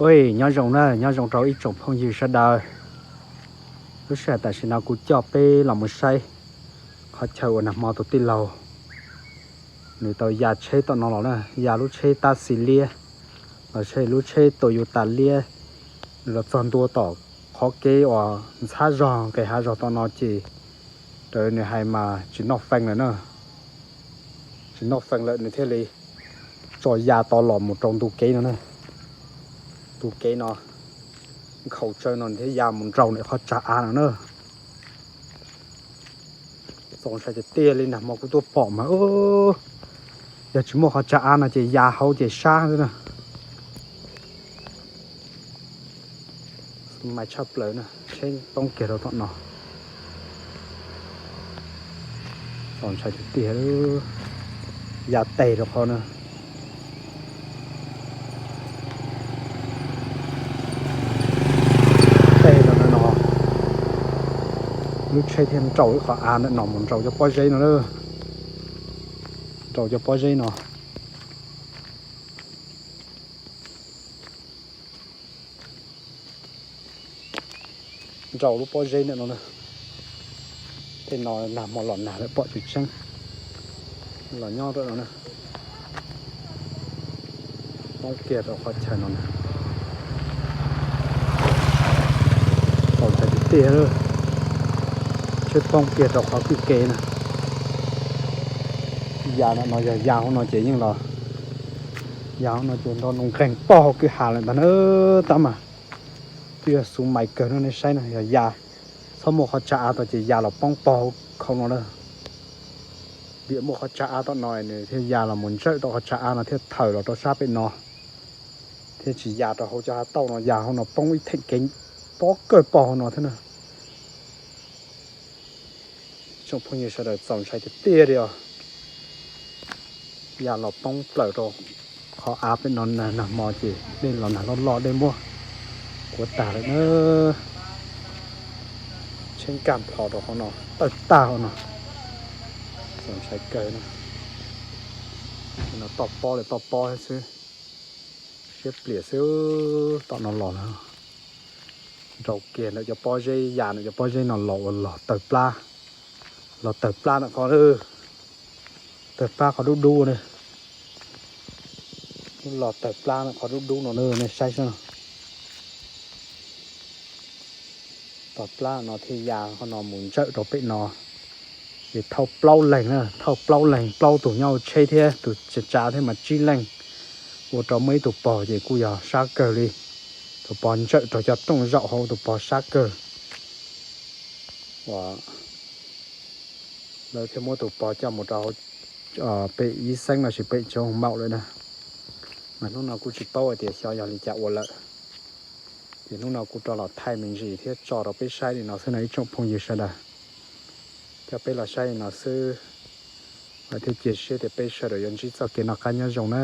Ua nyob zoo na, nyob zoo rau ib tsoom phooj ywg sawv daws. Lub sij hawm tam sim no kuv coj peb los mus saib qhov chaw uas nag hmo tus tij laug nws tau ya tsheb tom no los na, ya lub tsheb tab xis liab los sis lub tsheb Toyota liab, nws los txog ntua tom qhov kev uas ntxhab zog nqes hav zog tom no ces raws nws hais mas tsis noj fee lawm na. Tsis noj fee lawm nws thiaj li tso ya tau los mus rau ntu kev no na. Ntu kev no nkhaus tsawv no nws thiaj ya mus nraus ntawm qhov tsav av no na. Txaus ntshai tiag tiag li, nag hmo kuv tuaj pom mas yog tsis muaj qhov tsav av no ces ya hauv ces sab xwb na. Xu mais tshaj plaws na, tsheb poob kiag rau tom no. Txaus ntshai tiag tiag, ya tes rau qhov na. Tes rau no, lub tsheb thiaj nraus ib qhov av ntawm no mus nraus cov pob zeb no na. Nraus cov pob zeb no. Nraus lub pob zeb ntawm no na. Tej no nag hmo los nag lawm pom tsis tseeb. Los nyob rau no na. Poob kiag rau qhov chaw no na. Txaus ntshai tiag tiag, tsheb poob kiag rau qhov kwj kev na. Ya no, no yog ya hauv no ces yeej los, ya hauv no ces nrov nqeeg pog hauv kwj ha lawm ntag na. Tab mas twb yog xu mais kawg no nej saib na, yog ya txhob muaj qhov tsav av tau ces ya los poob pog hauv khau no na. Vim muaj qhov tsav av tom no nws thiaj ya los mus ntsawm rau qhov tsav av no thiaj thaws los rau sab pem no, thiaj tsis ya rau hauv cov hav tauj no, ya hauv no poob ib theem kev pob kawg pog hauv no thiab na. Tsoom phooj ywg sawv daws, txaus ntshai tiag tiag li os. Ya los poob plaws rau qhov av pem no, nag hmo ces dej los nag loj loj dej muab kuav tag lawm na. Tsheb nkag plho rau qhov no tawg tag hauv no. Txaus ntshai kawg na. No toj pob li toj pob xwb, siab pliam xwb. Tom no los lawm, nraus kiag ntawm cov pob zeb, ya ntawm cov pob zeb no los ua los tawg plab, los tawg plab ntawm qhov, tawg plab qhov dub dub na. Los tawg plab ntawm qhov dub dub no na, nej saib saib no. Tawg plab no thiaj ya qhov no mus ntsawm rau pem no. Ces thauj plaub leeg na, thauj plaub leeg, plaub tug nyob hauv tsheb thiab tus tsav tsav thiab mas tsib leeg, ua rau muaj ib tug pog ces kuj yog sab kawg li. Tus pog ntsawm rau cov rooj zaum hauv, tus pog sab kawg. Lawv thiaj muab tus pog coj mus rau pem ib xeeb los sis pem tsob maum lawm na. Mas hnub no kuj tsis paub hais tias xyov yog li cas ua lawm. Ces hnub no kuv rov los thaij me ntsis thiab tso rau peb saib li no xwb no ib tsoom phooj ywg sawv daws. Coj peb los saib li no xwb, thiab cia siab tias peb sawv daws yuav ntsib txoj kev noj qab nyob zoo na.